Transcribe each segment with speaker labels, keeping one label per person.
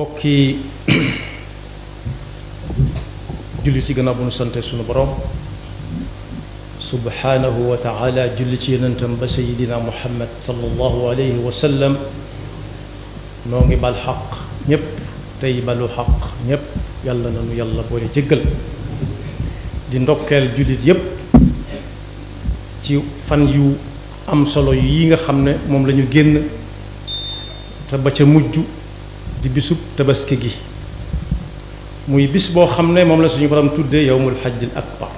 Speaker 1: bokki julli ci gannaaw bu nu sante sunu borom subhanahu wa taala julli ci yonentam ba sayidina muhammad sallallahu alayhi wa sallam noo ngi bal xaq ñépp tey balu xaq ñépp yàlla na nu yàlla boole jéggal di ndokkeel jullit yépp ci fan yu am solo yi nga xam ne moom la ñu génn te ba ca mujj di bisub tabaski gi muy bis boo xam ne moom la suñu borom tuddee yowmul xajjil akbar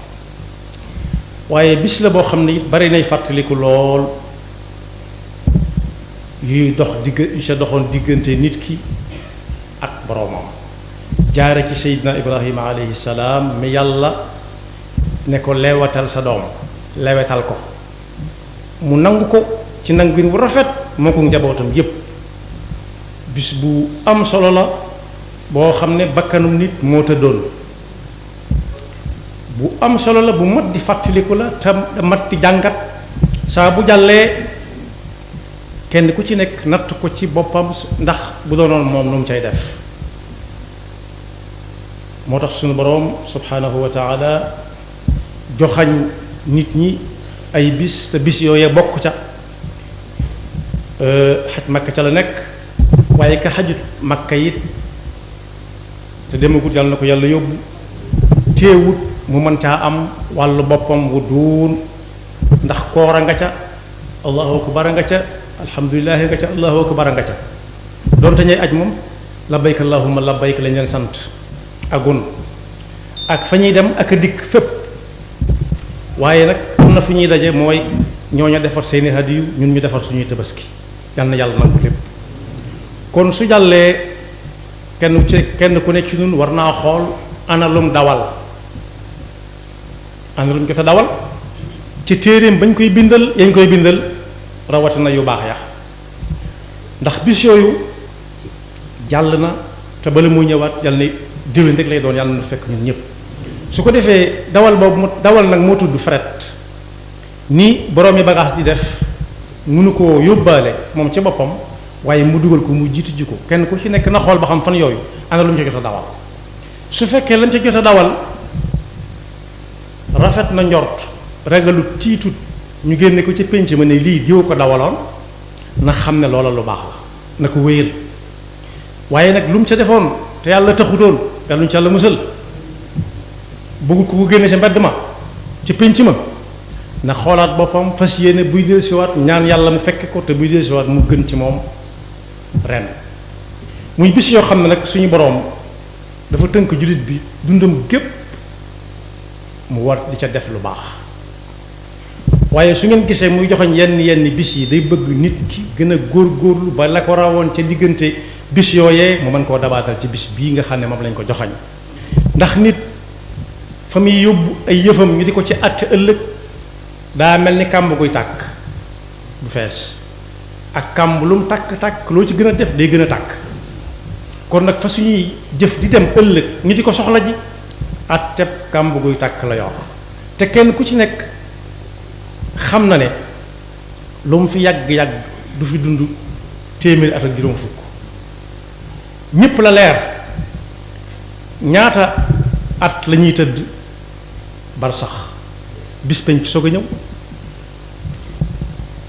Speaker 1: waaye bis la boo xam ne it bari nay fàttaliku lool yuy dox yu ca doxoon diggante nit ki ak boroomam jaare ci seydina ibrahima alayhi salaam mi yàlla ne ko leewatal sa doom lewetal ko mu nangu ko ci nangin wu rafet moo ko njabootam yépp bis bu am solo la boo xam ne bakkanum nit moo tëddoon bu am solo la bu mat di fàttaliku la te mat di jàngat saa bu jàllee kenn ku ci nekk natt ko ci boppam ndax bu doonoon moom nu mu cay def moo tax suñu boroom subhanahu wa taala joxañ nit ñi ay bis te bis yooyee bokk ca xaj makka ca la nekk waaye ka xajut makka it te demagut yàlla na ko yàlla yóbbu téewut mu mën caa am wàllu boppam wu duun ndax koora nga ca allahu akbar nga ca alhamdulilahi nga ca allahu akbar nga ca doonte ñay aj moom labbayka allahumma labbayka lañ leen sant agun ak fa ñuy dem ak a dikk fépp waaye nag am na fu ñuy daje mooy ñooñu defar seeni hadiyu ñun ñu defar suñuy tabaski yal na yàlla nangu lépp kon su jàllee kenn ku nekk ci ñun war naa xool ana lum dawal ana lum jot a dawal ci téeréem bañ koy bindal yañ koy bindal rawatina yu baax ya ndax bis yooyu jàll na te bala muy ñëwaat yàlla ne déwén rek lay doon yàlla na fekk ñun ñëpp su ko defee dawal boobu mu dawal nag moo tudd fret ni boroomi bagage di def mënu koo yóbbaale moom ci boppam waaye mu dugal ko mu jiitu ji ko kenn ku ci nekk na xool ba xam fan yooyu ana lu mu ca jot a dawal su fekkee lañ ca jot a dawal rafet na njort ragalut tiitut ñu génne ko ci pénc ma ne lii diw ko dawaloon na xam ne loola lu baax la na ko wéyal waaye nag lu mu ca defoon te yàlla taxutoon yàlla ñu ci yàlla musal bëggul ko génne ca mbedd ma ci pénc ma na xoolaat boppam fas yéene buy dellusiwaat ñaan yàlla mu fekke ko te buy dellusiwaat mu gën ci moom ren muy bis yoo xam ne nag suñu boroom dafa tënk jullit bi dundam gépp mu war di ca def lu baax waaye su ngeen gisee muy joxoñ yenn bis yi day bëgg nit ki gën a góorgóorlu ba la ko rawoon ca diggante bis yooyee mu mën koo dabaatal ci bis bii nga xam ne moom lañ ko joxoñ ndax nit fa muy yóbbu ay yëfam ñu di ko ci àtte ëllëg daa mel ni kàmb guy tàkk bu fees ak kàmb lu mu tàkk loo ci gën a def day gën a tàkk kon nag fa suñuy jëf di dem ëllëg ñu di ko soxla ji àtteb kàmb guy tàkk la yor te kenn ku ci nekk xam na ne lu mu fi yàgg-yàgg du fi dund téeméeri at ak juróom fukk ñépp la leer ñaata at la ñuy tëdd bar sax bis penc soog a ñëw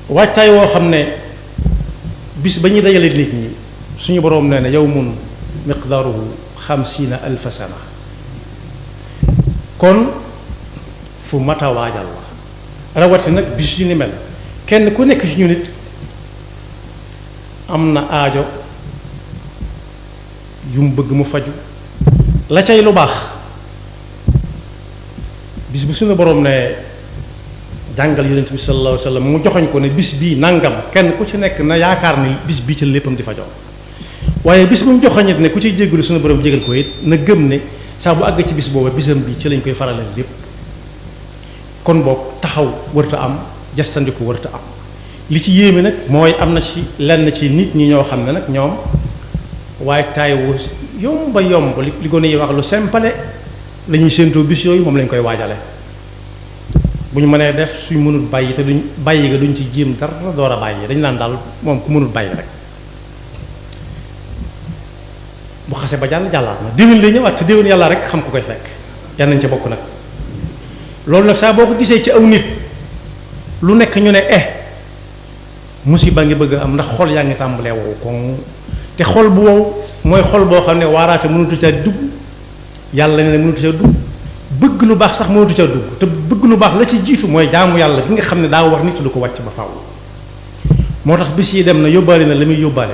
Speaker 1: waajtaay woo xam ne bis ba ñuy dajale nit ñi suñu boroom nee na yawmun miqdaaruhu 50,000 sana kon fu mat a waajal la rawati nag bis yu ni mel kenn ku nekk ci ñu nit am na aajo yu mu bëgg mu faju la cay lu baax bis bu suñu boroom ne jàngal yonent bi sallallahu alayhi wa sallam mu joxoñ ko ne bis bii nangam kenn ku ci nekk na yaakaar ni bis bii ci léppam di fajoo waaye bis bu mu joxoñit ne ku ciy jéggalu suñu boroom jégal ko it na gëm ne saa bu àgg ci bis booba bisam bi ci lañ koy farale lépp kon boog taxaw wërta am jastandiku wërta am li ci yéeme nag mooy am na ci lenn ci nit ñi ñoo xam ne nag ñoom waaye taay wu yomba yomb li gone yi wax lu simple la ñuy séentoo bis yooyu moom lañ koy waajale bu ñu mënee def suñ mënut bàyyi te duñ bàyyi nga duñ ci jéem dara door a bàyyi dañ naan daal moom ku mënut bàyyi rek bu xase ba jàll jàllaat na déwén lay ñëwaat te déwén yàlla rek xam ko koy fekk yal nañ ca bokk nag loolu nag saa boo ko gisee ci aw nit lu nekk ñu ne musiba ngi bëgg am ndax xol yaa ngi tàmbalee wow kon te xol bu wow mooy xol boo xam ne waaraate mënatu caa dugg yàlla ne mënatu caa dugg bëgg lu baax sax mënatu caa dugg te bëgg lu baax la ci jiitu mooy jaamu yàlla gi nga xam ne daa war nit lu ko wàcc ba faaw moo tax bis yi dem na yóbbaale na la muy yóbbaale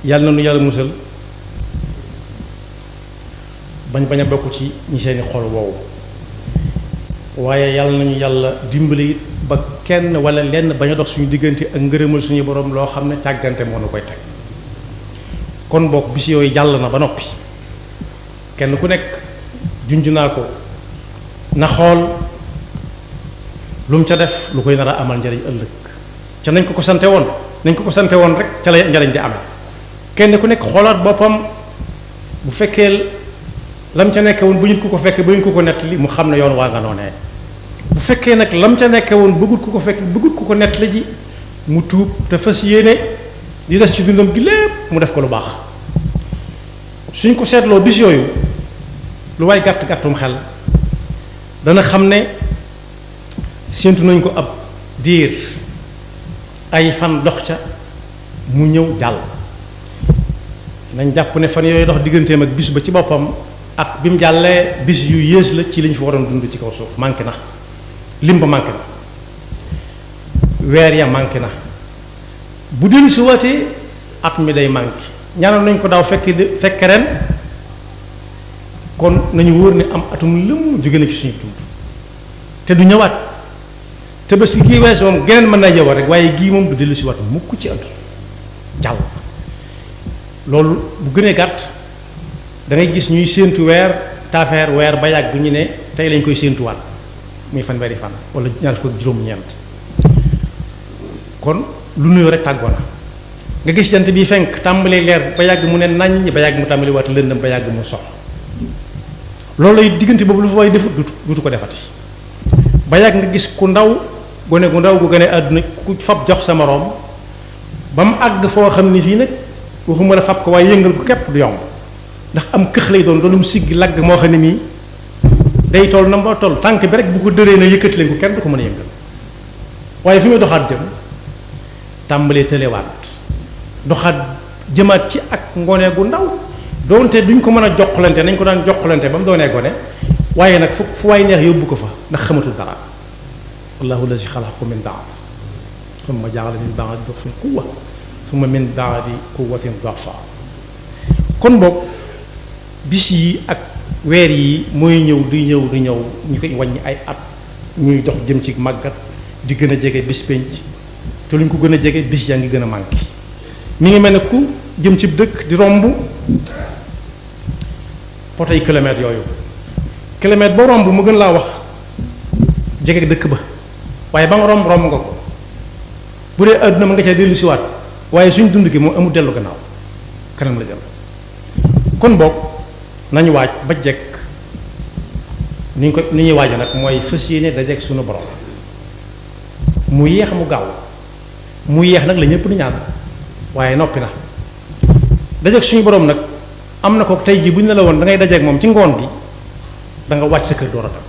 Speaker 1: yàlla na nu yàlla musal bañ a bokk ci ñi seeni xol wow waaye yàlla nañu yàlla dimbali it ba kenn wala lenn bañ a dox suñu diggante ak ngërëmal suñu borom loo xam ne càggante moo nu koy teg kon boog bis yooyu jàll na ba noppi kenn ku nekk junj naa ko na xool lu mu ca def lu koy nar a amal njariñ ëllëg ca nañ ko sante woon rek ca la njariñ di amee kenn ku nekk xoolaat boppam bu fekkee lam ca nekke woon bu ñu ko fekkee ba ñu ko nettali mu xam ne yoon waa nga noonee bu fekkee nag lam ca nekke woon bëggut ku ko fekk bëggut ku ko nettali ji mu tuub te fas yéene di des ci dundam gi lépp mu def ko lu baax suñ ko seetloo bis yooyu lu waay gàtt gàttum xel dana xam ne séentu nañ ko ab diir ay fan dox ca mu ñëw jàll nañ jàpp ne fan yooyu dox digganteem ak bis ba ci boppam ak bi mu jàllee bis yu yées la ci li ñu fi waroon dund ci kaw suuf manqué na lim ba manqué na weer ya manqué na bu dellu si waatee at mi day manqué ñaanal nañ ko daaw fekk ren kon nañu wóor ne am atum lëmm jóge na ci suñu dund te du ñëwaat te ba si gii wees moom geneen mën naa ñëwaat rek waaye gii moom du dellu si waat mukk ci àdduna jàll loolu bu gënee gàtt da ngay gis ñuy séentu weer taafeer weer ba yàgg ñu ne tey lañ koy séentuwaat muy fanweeri fan wala ñaar fukk ak juróom-ñeent kon lu nuyoo rek tàggoo na nga gis jant bi fenk tàmbalee leer ba yàgg mu ne naññ ba yàgg mu tàmbali waat lëndëm ba yàgg mu sox loolu lay diggante boobu lu fa waay defut dutu ko defati ba yàgg nga gis ku ndaw gone gu ndaw gu gën a àdduna ku fab jox sa moroom ba mu àgg foo xam ni fii nag waxuma la fab ko waaye yëngal ko képp du yomb ndax am këx lay doon mu siggi lagg moo xam ne mii day toll na mboo toll tànk bi rek bu ko dëree na yëkkati leen ko kenn du ko mën a yëngal waaye fi muy doxaat jëm tàmbalee tëlewaat doxaat jëmaat ci ak ngone gu ndaw doonte duñ ko mën a jokkalante nañ ko daan jokkalante ba mu doonee gone waaye nag fu waay neex yóbbu ko fa ndax xamatul dara wallahu allazi xalaqakum min daaf summa jaala min baadi dafin quwwa summa min baadi quwwatin dafa kon boog bis yi ak weer yi mooy ñëw di ñëw ñu koy wàññi ay at ñuy dox jëm ci màggat di gën a jege bis penc te luñ ko gën a jege bis yaa ngi gën a manqué mi ngi mel ne ku jëm ci dëkk di romb potay kilomètres yooyu kilomètre boo romb mu gën laa wax jege dëkk ba waaye ba nga romb nga ko bu dee àdduna ma nga cay dellu siwaat waaye suñ dund gi moom amul dellu gannaaw kanam la jëm kon boog nañu waaj ba jekk ni ñuy waaja nag mooy fas yéene dajeek suñu borom mu yeex mu gaaw mu yeex nag la ñëpp di ñaan waaye noppi na dajeek suñu borom nag am na ko tey jii bu ñu ne la woon da ngay dajeek moom ci ngoon gi da nga wàcc sa kër door a dem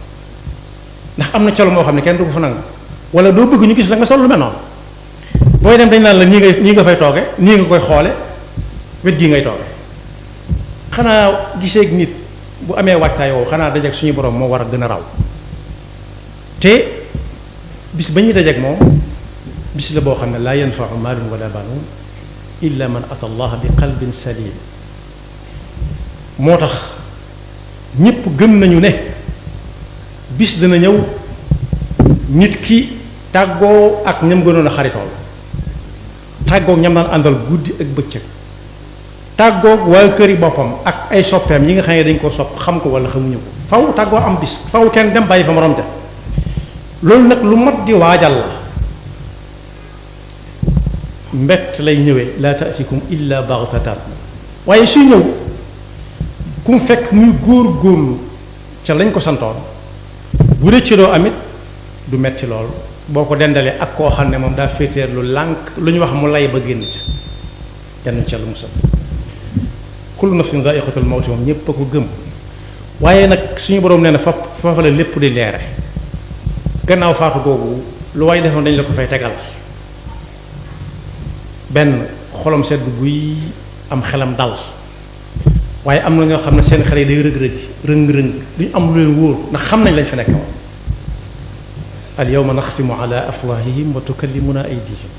Speaker 1: ndax am na col moo xam ne kenn du ko fa nangu wala doo bëgg ñu gis la nga sol lu mel noonu booy dem dañ naan la nii nga fay tooge nii nga koy xoole wet gii ngay tooge xanaa giseeg nit bu amee waajtaay woowu xanaa dajeek suñu borom moo war a gën a raw te bis ba ñuy dajeek moom bis la boo xam ne laa yanfau maalun wala banuun illa man ata allah bi qalbin salim moo tax ñépp gëm nañu ne bis dana ñëw nit ki tàggoo ak ñam gënoon a xaritool tàggoo ñam daan àndal guddi ak bëccëg tàggoog waa këri boppam ak ay soppeem yi nga xam ne dañ ko sopp xam ko wala xamuñu ko faw tàggoo am bis faw kenn dem bàyyi fa morom ja loolu nag lu mat di waajal la mbett lay ñëwee laa taatikum illa baghtatan waaye suy ñëw ku mu fekk muy góor-góorlu ca lañ ko santoon bu rëcc doo amit du metti lool boo ko dendalee ak koo xam ne moom daa féeteer lu lànk lu ñu wax mu lay ba génn ca yenn ca lu musal kullu nafsin dha'iqatul mawt moom ñëpp a ko gëm waaye nag suñu borom nee na fa la lépp di leere gannaaw faatu googu lu waay defoon dañ la ko fay tegal benn xolam sedd buy am xelam dal waaye am na ñoo xam ne seen xel yi day rëng-rëng duñ am lu leen wóor ndax xam nañ lañ fa nekk woon al yawma naxtimu ala afwahihim wa tukallimuna aydihim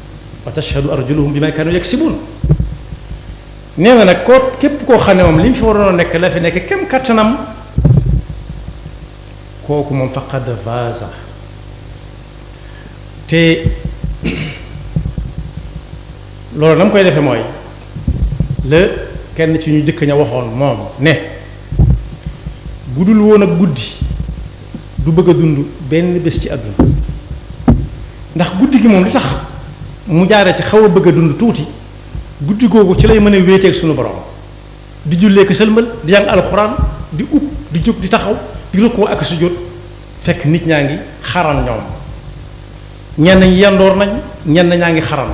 Speaker 1: wa tashhadu arjuluhum bima kanu yaksibun nee na nag koo képp koo xam ne moom li mu fi waroon a nekk la fi nekk kem kattanam kooku moom faqad faza te loolu na mu koy defee mooy la kenn ci ñu jëkk ña waxoon moom ne bu dul woon ak guddi du bëgg a dund benn bés ci àdduna ndax guddi gi moom li tax mu jaaree ci xaw a bëgg a dund tuuti guddi googu ci lay mën a wéeteeg suñu borom di jullee ko sëlmal di jàng alxuraan di ub di jóg di taxaw di rukkoo ak sujjóot fekk nit ñaa ngi xaran ñoom ñenn ñi yandoor nañ ñenn ñaa ngi xaran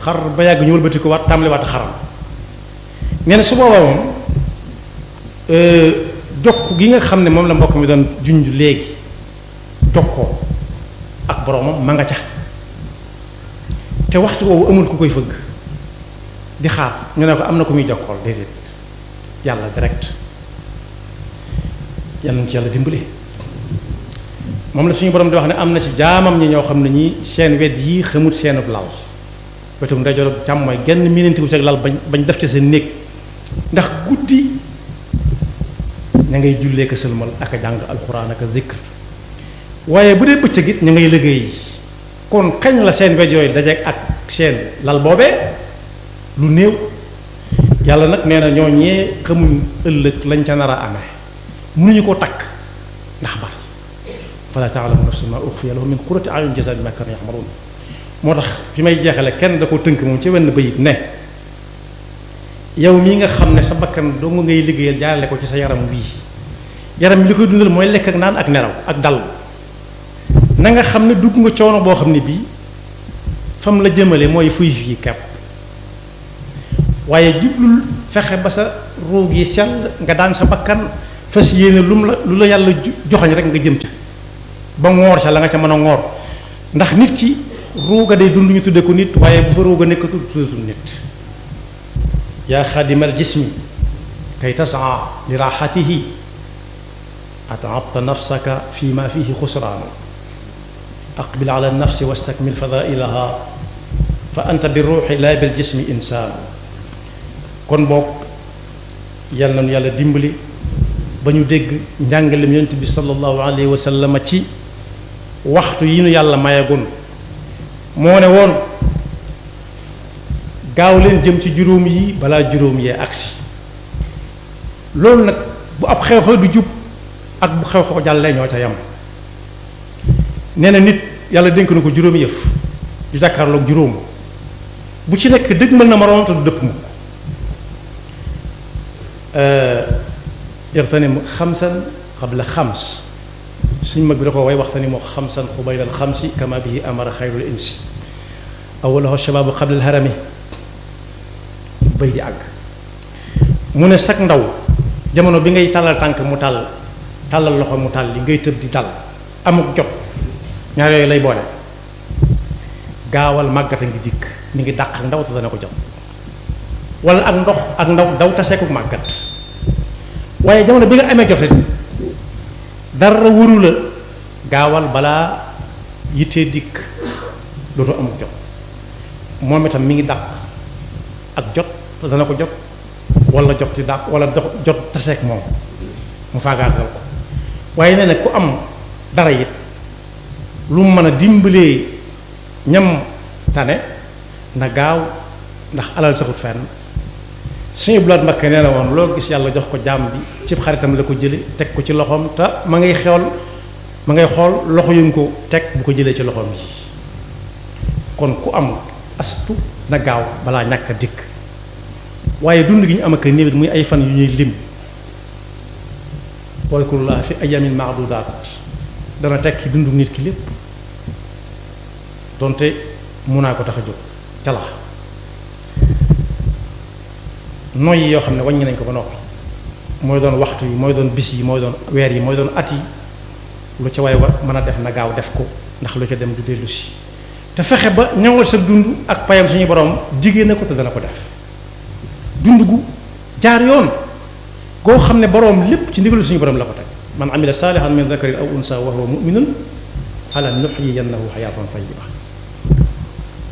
Speaker 1: xar ba yàgg ñu wëlbati ko waat tàmbaliwaat xaran nee na su boobaa moom jokk gi nga xam ne moom la mbokk mi doon junj léegi jokkoo ak boromam ma nga ca te waxtu woowu amul ku koy fëgg di xaar ñu ne ko am na ku muy jokkool déedéet yàlla direct yàlla na ci yàlla dimbali moom la suñu borom di wax ne am na ci jaamam ñi ñoo xam ne ñi seen wet yi xamut seenub lal wetu ndeyjoor ak càmmooñ genn miinanti wu ci ak lal bañ def ci seen néeg ndax guddi ña ngay jullee ko sëlmal ak a jàng alxuraan ak a zikr waaye bu dee bëccëg it ña ngay liggéey kon kañ la seen wet yooyu dajeek ak seen lal boobee lu néew yàlla nag nee na ñoo ñee xamuñ ëllëg lañ ca nar a amee mënuñu koo takk ndax bari fala ta'lamu nafsun ma ukhfiya lahum min qurrati a'yun jazaa'an bimaa kaanu ya'maluun moo tax fi may jeexale kenn da ko tënk moom ci wenn bayit ne yow mii nga xam ne sa bakkan doo nga ngay liggéeyal jaarale ko ci sa yaram wii yaram bi li koy dundal mooy lekk ak naan ak nelaw ak dal na nga xam ne dugg nga coono boo xam ne bii fam la jëmale mooy fuy fii kepp waaye jublul fexe ba sa ruug yi sell nga daan sa bakkan fas yéene lu la yàlla joxañ rek nga jëm ca ba ngoor sa la nga ca mën a ngoor ndax nit ki ruuga day dund ñu tudde ko nit waaye bu fa ruuga nekkatul tuddatul nit yaa xaadimal jismi kay tasaa li raaxatihi ataabta nafsaka fi ma fihi xusraanu aqbil ala nafsi wastakmil fadailaha fa anta bi ruuxi laa bil jismi insaanu kon boog yal na nu yàlla dimbali ba ñu dégg njàngalem yonent bi sallallahu alayhi wa sallam ci waxtu yi nu yàlla mayagun moo ne woon gaaw leen jëm ci juróom yi balaa juróom yee agsi loolu nag bu ab xew-xew du jub ak bu xew-xew jàllee ñoo ca yam nee na nit yàlla dénk na ko juróomi yëf ju jàkkaarloog juróom bu ci nekk dëgg mën na moroom te du dëpp mukk irtanim xamsan qabla xams suñ mag bi da ko way waxtani moo xamsan xubaylal xamsi kama bihi amara xayrul insi awalahu shababu qabla al harami bay di àgg mu ne sag ndaw jamono bi ngay tàllal tànk mu tàllal loxo mu tàll li ngay tëb di dal amuk jot ñaar yooyu lay boole gaawal màggat a ngi dikk mi ngi dàq ndaw te dana ko jot wala ak ndaw daw taseeku màggat waaye jamono bi nga amee jote dara wëru la gaawal balaa yittee dikk dootoo amuk jot moom itam mi ngi dàq ak jot te dana ko jot wala jot di dàq wala jot taseek moom mu faagaagal ko waaye nee na ku am dara it lu mu mën a dimbalee ñam tane na gaaw ndax alal saxut fenn suñu blaat Mbakke nee na woon loo gis yàlla jox ko jaam bi cib xaritam la ko jële teg ko ci loxoom te ma ngay xool loxo yu ko teg bu ko jëlee ci loxoom yi kon ku am astu na gaaw balaa ñàkk a dikk waaye dund gi ñu am ak néewit muy ay fan yu ñuy lim wadkurullaha fi ayamin maadudaat dana tekki dundu nit ki lépp donte mun naa ko tax a jóg calaa noyyi yoo xam ne wàññi nañ ko ba noppi mooy doon waxtu yi mooy doon bis yi mooy doon weer yi mooy doon at yi lu ca waay war mën a def na gaaw def ko ndax lu ca dem du dellu si te fexe ba ñoŋal sa dund ak payam suñu borom jigéen na ko te dana ko def dund gu jaar yoon goo xam ne borom lépp ci ndigalu suñu borom la ko teg man amila saalihan min dakarin aw unsa wa huwa muminun fala nuxyiyannahu xayaatan tayiba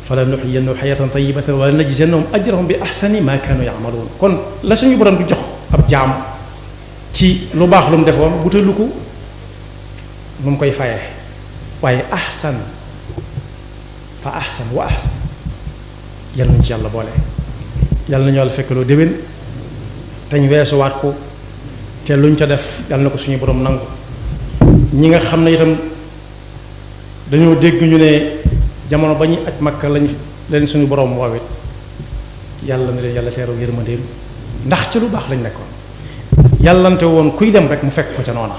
Speaker 1: fala nuxyiyannahu xayaatan tayibatan wala najziyannahum ajrahum bi ahsani ma kaanu yamaluun kon la suñu borom du jox ab jaam ci lu baax lu mu defoon wutalu ko nu mu koy fayee waaye ahsan fa ahsan wa ahsan yal nañ ci yàlla boole yal nañu yàlla fekk loo déwén te ñu weesuwaat ko te luñ ca def yal na ko suñu borom nangu ñi nga xam ne itam dañoo dégg ñu ne jamono ba ñuy aj Makka lañ leen suñu borom woowit yàlla na leen yàlla teeru yërmandeem ndax ci lu baax lañ nekkoon yàllante woon kuy dem rek mu fekk ko ca noona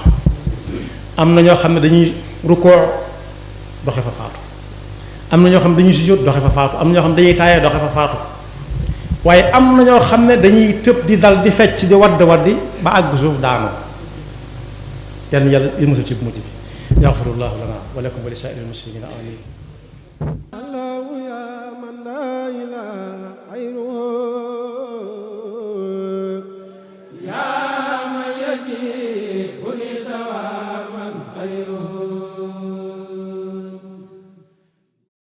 Speaker 1: am na ñoo xam ne dañuy rukkoo doxe fa faatu am na ñoo xam ne dañuy sujjóot doxe fa faatu am na ñoo xam ne dañuy taayee doxe fa faatu waaye am na ñoo xam ne dañuy tëb di dal di fecc di waddi ba àgg suuf daanu yan yàlla yëmusul ci bu mujj bi yaxfirullahu lana wa lakum wa li saa'iril muslimina amin